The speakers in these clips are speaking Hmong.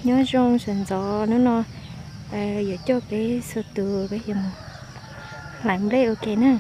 Nyob zoo sawv ntxov, hnub no yuav coj peb txhua tus peb yuav mus hlais nplej ua ke na.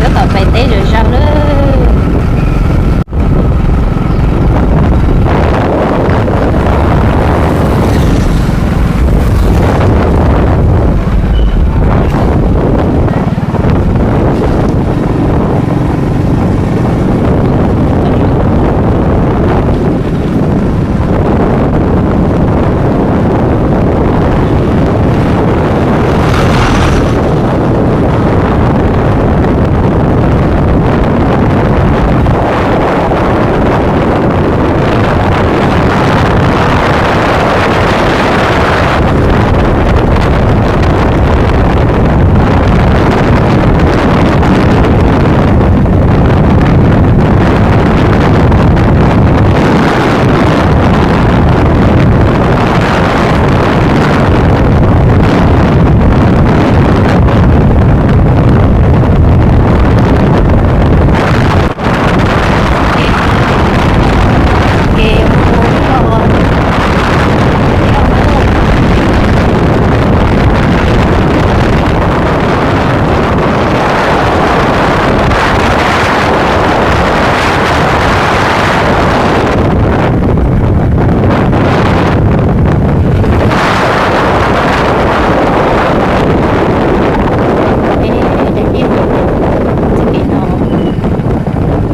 Tab tom pais teb zom zaws lawm.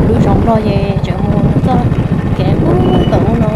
Lub zoov no ces tseem mus txoj kev ub tom ub no.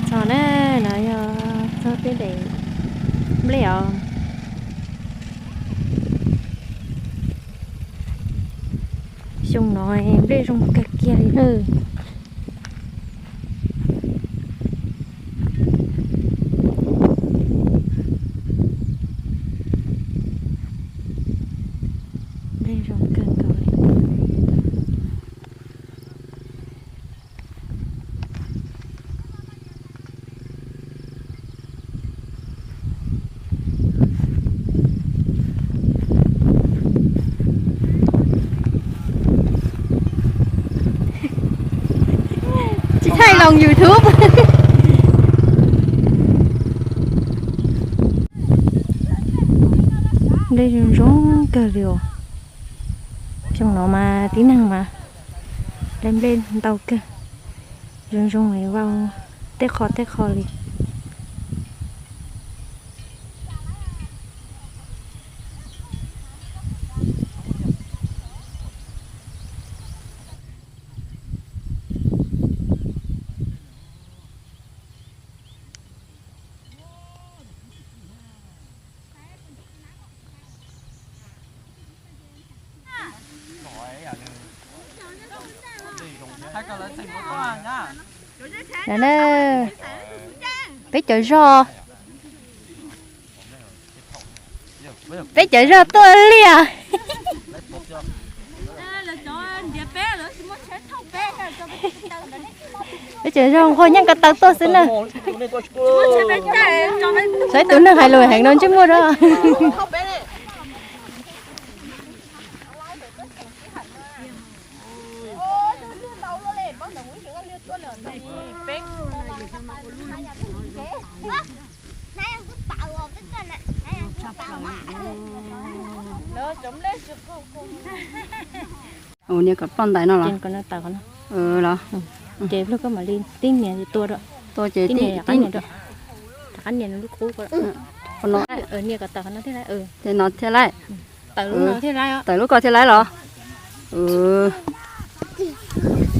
Txog na, no yog txog peb daim nplej os. Xyoo no nplej zoo kawg kiag li na. Nplej zoo kawg nkaus li. Tsis thaij los YouTube. Nplej zoo zoo kawg li os. Xyoo no mas tib neeg mas hlais nplej ntau kawg. Zoo zoo li vau tej qho tej qho li. Peb cov zog, peb cov zog tuaj liaj. Peb cov zog nquag nyeej ko taw tuaj xwb na. Saib tus neeg hais lus heev no ntsej muag rau. Ua niag kom ploj ntais no los? Los ces koj mam li tib nias tua rau. Tua ces tib nias, rov qab nias lub qub ko. Nias kom tawm qhov no thiaj laiv. Tawm lub ko thiaj laiv los?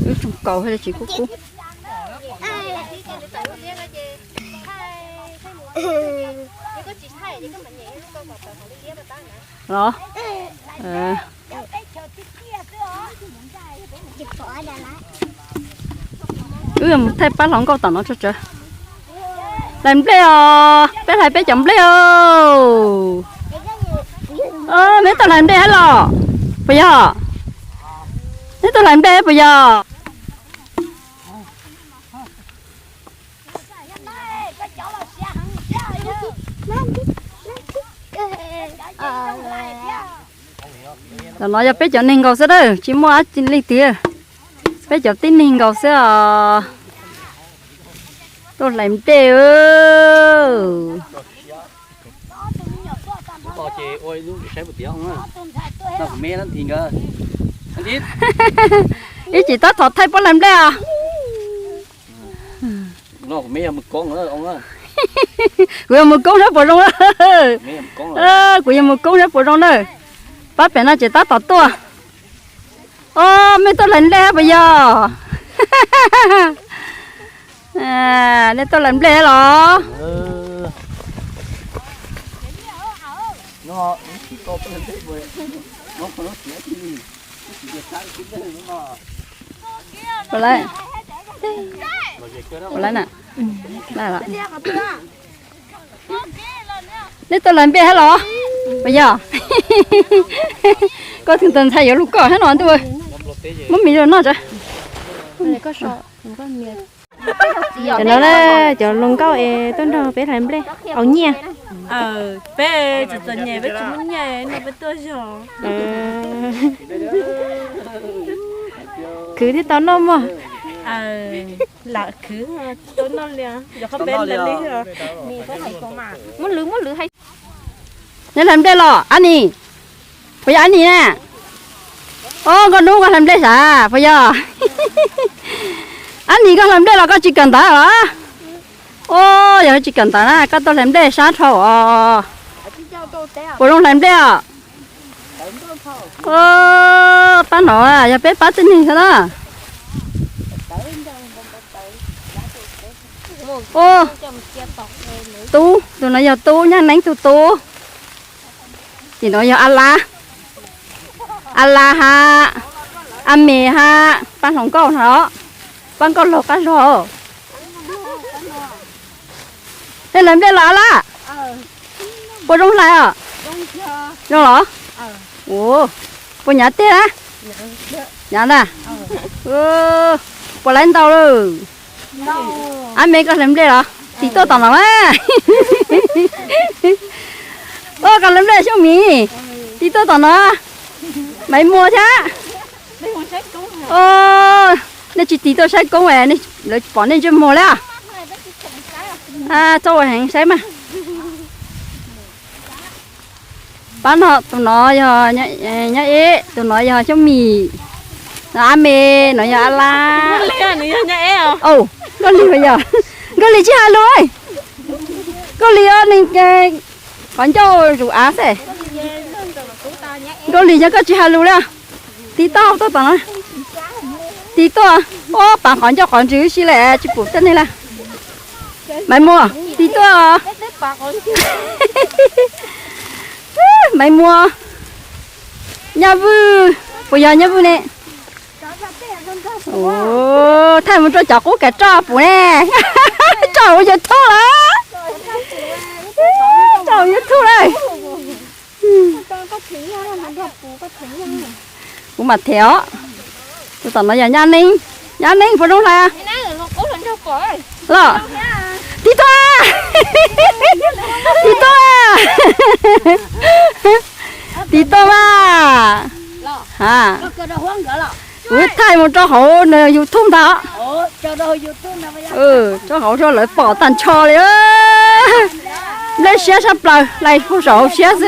Wb tsoog kaus thiaj li tsis kub kub. Los? Wb mus thaij pab hluas nkauj tom no tso tsawv. Hlais nplej os, peb hlais peb cov nplej os. Neb tuaj hlais nplej thiab los? Puas yog? Neb tuaj hlais nplej puas yog? Tam no yog peb cov neeg nkaus xwb na, tsis muaj dab tsi leej twg. Peb cov tib neeg nkaus xwb os. Tuaj hlais nplej. Ib tsis tab tom thaij pab hlais nplej os. Kuv yuav mus koob saib puas zoo na. Kuv yuav mus koob saib puas zoo na. Pab pem no ces tab tom tuaj. Os, mej tuaj hlais nplej puas yog? Nej tuaj hlais nplej los? Puas laib? Puas laib na? Nej tuaj hlais nplej thiab los? Puas yog? Koj tus ntxhais yuav lug koj thiab no ntuj. Muab mis rau noj tso. Cov no na, cov hluas nkauj es tuaj nrog peb hlais nplej, aus nyiaj. Peb tsis txom nyem, peb tsis muaj nyiaj no peb tuaj zog. Khwv thiaj tau noj mog. Lam khwv tau noj li, yog qhov peb ntawd li. Neb hlais nplej los Ab Nis? Puas yog Ab Nis na? Os, nkauj hnub koj hlais nplej sav puas yog? Ab Nis, koj hlais nplej los koj tsis kawm ntawv los? Os, yog tsis kawm ntawv na koj tuaj hlais nplej sab dhau os. Puas zoo hlais nplej os? Os, pab no yog peb pab tib neeg xwb na. Os, tub, tus no yog tub, Nyaj Neeb tug tub. Tim no yog Ab Lab, Ab Lab hab, Ab Me hab pab hluas nkauj no, pab nkauj laug qab zog. Nej hlais nplej los Ab Lab? Puas zoo hlais os? Zoo los? Puas hnyav tiag na? Hnyav ntag. Puas laib ntau lawm? Ab Me, koj hlais nplej los? Tig tuaj tom no mas. Os, koj hlais nplej Xyooj Mim, tig tuaj tom no. Maiv Muas thiab. Os, nej tsis tig tuaj saib koob, lawv pom nej ntsej muag lawm. Txhob ua heev, saib mas. Pab no, tus no yog Nyab Eb, tus no yog Xyooj Mim, no Ab Me, no yog Ab Lab. Nkauj Lig puas yog? Nkauj Lig tsis hais lus. Nkauj Lig os, nws qhov ncauj zus av xwb. Nkauj Lig, yog koj tsis hais lus li, tig tuaj tom no. Tig tuaj, ua pav qhov ncauj qhov ntswg ib si lawm tsis pum teb neeg lawm. Maiv Muas, tig tuaj. Maiv Muas, Nyaj Vwj, puas yog Nyaj Vwj ne? Ua, thaij mus rau cov qub kav roj puv ne. Tso hauv YouTube lawm. Tso hauv YouTube lawm. Kuv mam them os. Tus tom no yog Nyab Neeb. Nyab Neeb puas zoo hlais los? Tiv tuaj, tiv tuaj, tiv tuaj mas. Kuv thaij mus rau hauv YouTube ntag. Rau hauv rau lawv pom tag nrho li. Nplej siab sab plaws, hlais puag saum hauv siab xwb.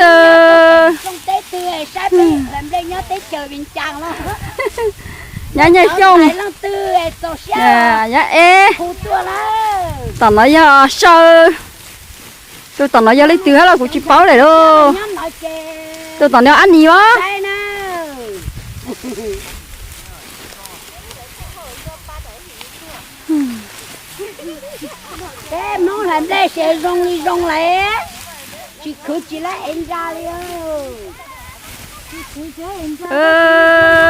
Nyab Nyiaj Xyooj, Nyab Eb. Tom no yog Saw. Tus tom no yog leej twg hab los kuv tsis paub lawm lauj. Tus tom no Ab Nis os. Peb Hmoob hlais nplej ces zoo li zoo lawm, tsis khwv tsis laib ev ntsa li.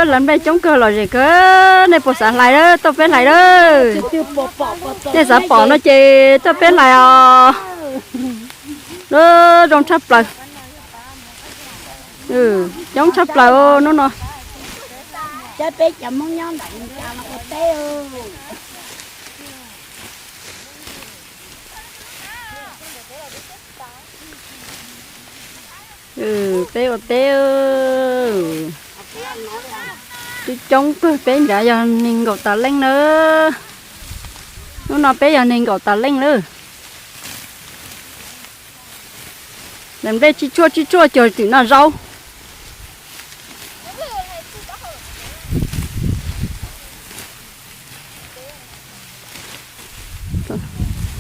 Hlais nplej coob kawg lom zem kawg, nej puas xav hlais lawm tuaj peb hlais lawm. Nej xav pom no ces tuaj peb hlais os. Zoo tshaj plaws, coob tshaj plaws hnub no. Peb ua teb, coob coob kawg, peb nrad yog nees nkaum tas leej na. Hnub no peb yog nees nkaum tas leej lawm. Hlais nplej tsib tshuaj tsib tshuaj cuag tim noj zaub.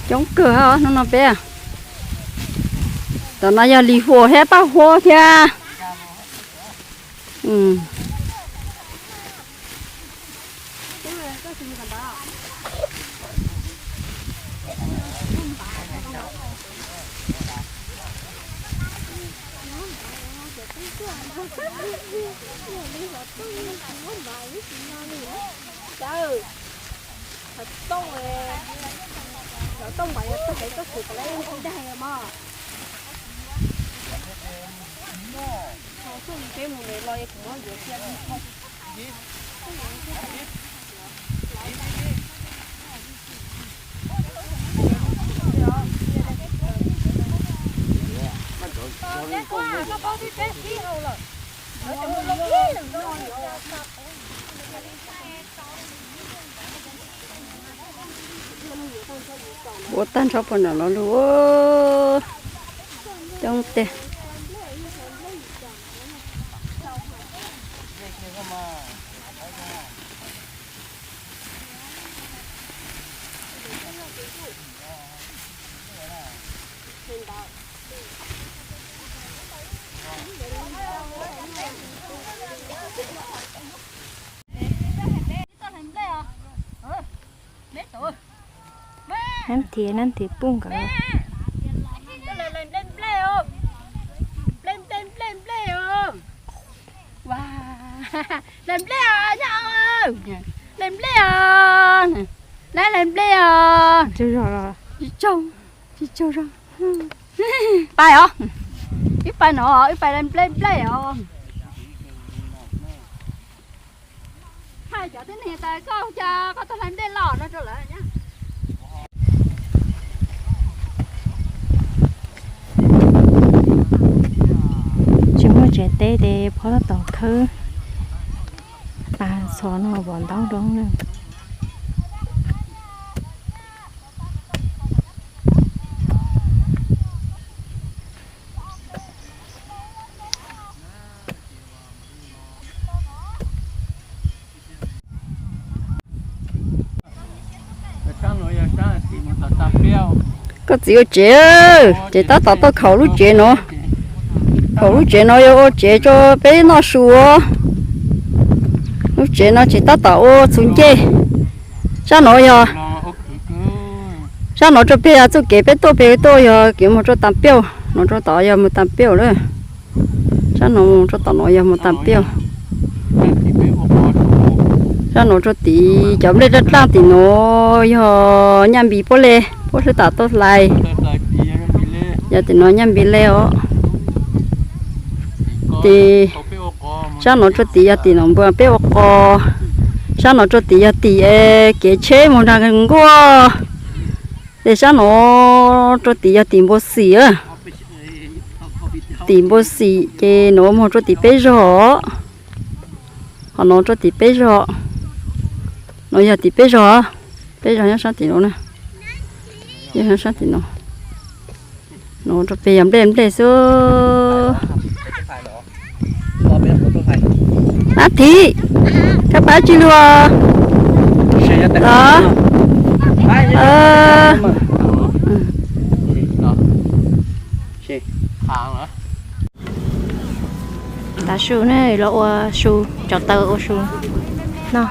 Coob kawg hnub no peb. Tom no yog Lis Huas thiab Paj Huab thiab. Ua tag nrho puag nram no lug, coob tiag. Nab nthi nab nthi puj nkawd. Hlais nplej os, nyob, hlais nplej os, nab hlais nplej os. Tsis tsaug, tsis tsaug zog. Pais os, wb pais no, wb pais hlais nplej nplej os. Hais cov tib neeg tas koj cas koj tuaj hlais nplej los no rau lawv. Tsis muaj tsev teb ces phob tab tom khawb tas txhos no vom ntaub roob na. Koj txiv ua tsev, tsev tab tom tau khaum lub tsev no. Khaum lub tsev no yuav ua tsev rau peb noj su. Lub tsev no tsev tab tom ua txhuv ncej. Sab no yog, sab no rau peb yog txoj kev peb tuaj, peb tuaj yog kev mus rau Tas Piauj, no rau tod yog mus Tas Piauj lawm. Sab no mus rau tom no yog mus Tas Piauj. Sab no rau tim cov nplej daj daj tim no yog nyaj npis puab le, puab hlwb tam tuaj hlais. Yog tim no nyaj npis le os. Ces sab no rau tim yog tim no npua peb ua qos. Sab no rau tim yog tim kev tsheb mus nrag nkuaj. Ces sab no rau tim yog tim npua xim. Tim npua xim ces no mus rau tim peb zog. Ho no rau tim peb zog. No yog tim peb zog. Peb zog nyob sab tim no na. Nyob sab tim no. No rau pem yog nplej nplej xwb. Ab Thim, koj pab tsis lug os. Tav su ne los ua su, cov taws ua su no.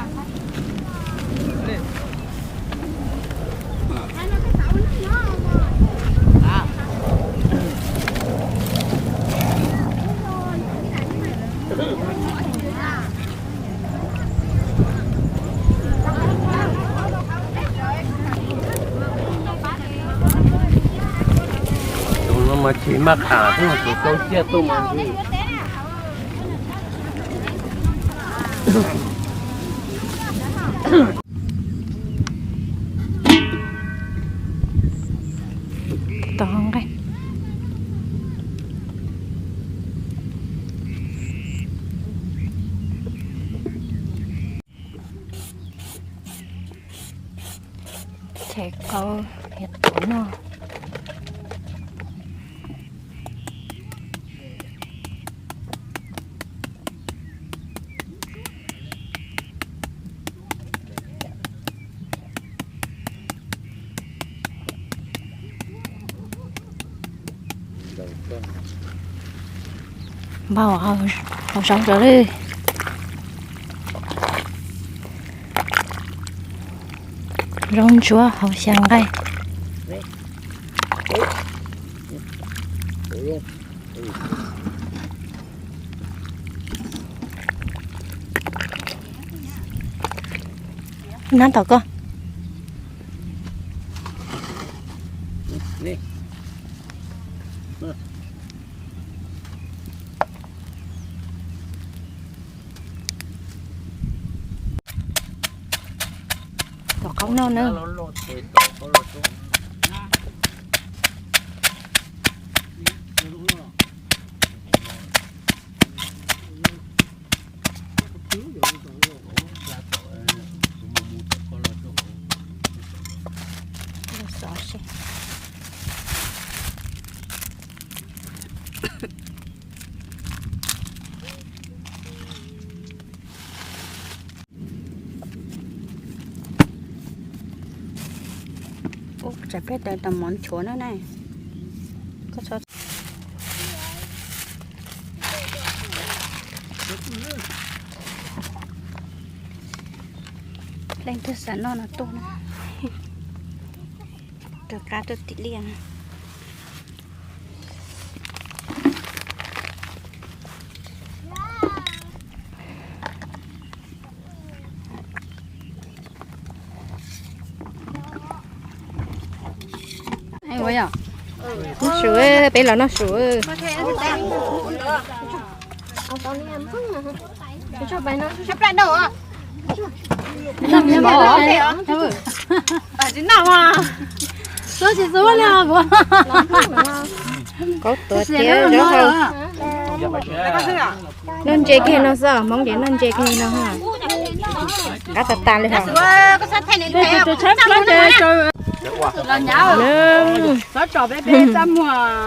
Tus no mas tsis maj qam, tus tau ciaj tuaj mas ntxwg. Tau nqaij. Txhais qau, qau noj. Npau hauv zoov rau lawm. Zoov ntsuab hauv xya nqaij. Nab tom koj. Tom qab noj na. Ub, tsam peb tau tau mov nchuav na ne. Leej twg xav noj no tuaj na. Rov qab tuaj tim liaj na. Noj su, peb los noj su. Kaub tuav thiab zaub hau. Noj ntse kiag no xwb, Hmoob ces noj ntse kiag no. Qab tas tas li hos.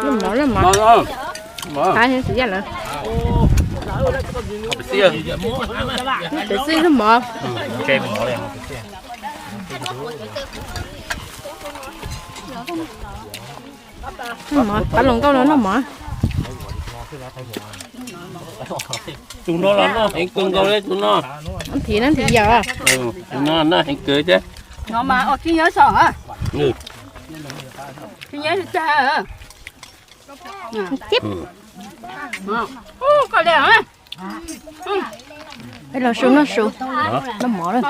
Lub mov, lub mov. Qab heev xwb yaj lawm. Pem xij lub mov. Noj mov, pab hluas nkauj no noj mov. Tus no los noj heev kawg nkaus li tus no. Noj thiv, noj thiv yam. Tus no noj heev kawg thiab. Koj li os. Peb los su noj su, noj mov lawm.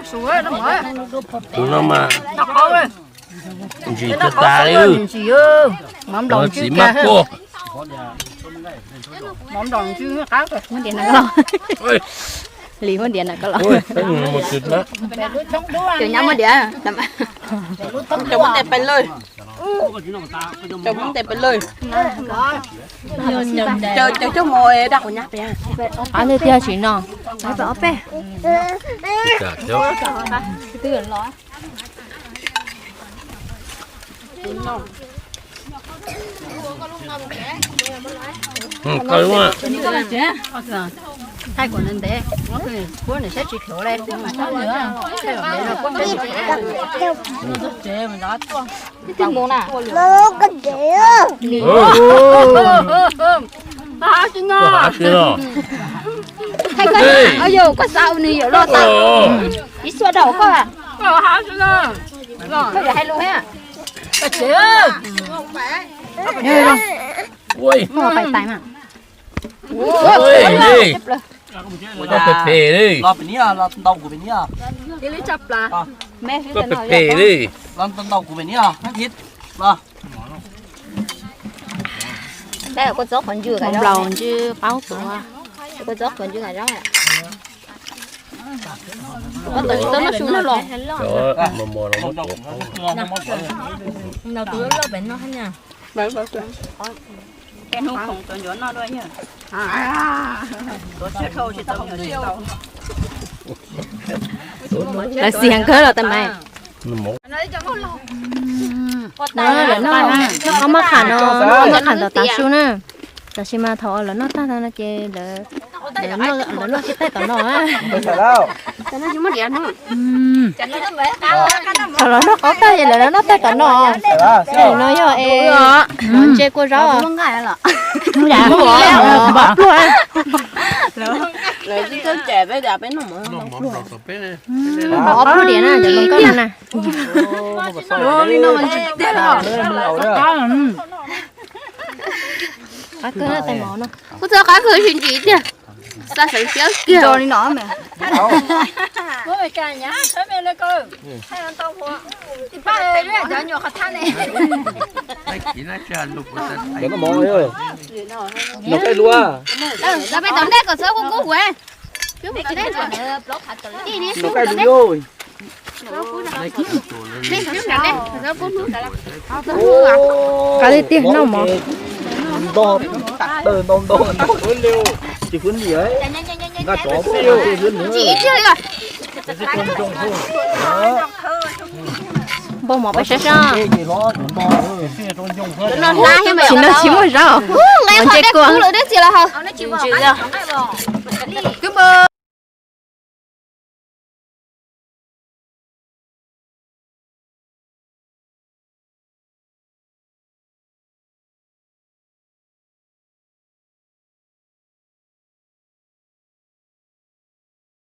Tus no mas ntsim tag tas li. Mov nplaum txiv mab quaj. Muab diav na koj los. Li muab diav na koj los. Cov nyab muab diav. Cov muab ntes pais lawm. Cov muab ntes pais lawm. Cov coj mus dag kuv nyab pem. Qab twg tiag tsis no. Ob peb. Thaij kuv ntev ntev, kuv niam saib tsis khiav li. Thaij koj, yog koj xav ua nws yuav loj tau ib xuab daus koj. Koj yuav hais lus thiab. Pais tais mas. Los pem niab, los ntau kuv pem niab. Los ntau ntau kuv pem niab, los. Nplaum ntsw qaub tuav, koj tsis tau noj su no los. Tus loj loj pem no. Lawv xiam kawg los tas mas. Lawv noj ob mab qham no, ob mab qham tom tav su na. Tab sis mas thaum lawv noj tag no ces lawv, lawv noj tsis taij tom no. Thaum lawv noj qaub tag ces lawv noj taij tom no. No yog es ntse kua zaub. Pluag. Ob pluag diam na, cov hluas nkauj no na. Qab kawg tais mov no. Kuv txog qab kawg tsis ntsim tiag. Xa sawv siab kiag li no. Noj mov, noj qaij lua. Noj qaij lua. Qab tiag tiag noj mov. Ntau ntau ntau, tsis pub nim, nqa tsov pub nim. Npau mov peb saib saib. Tsis noj tsis muaj zaub. Nqe qhov dej kub lawm dej txias los haus.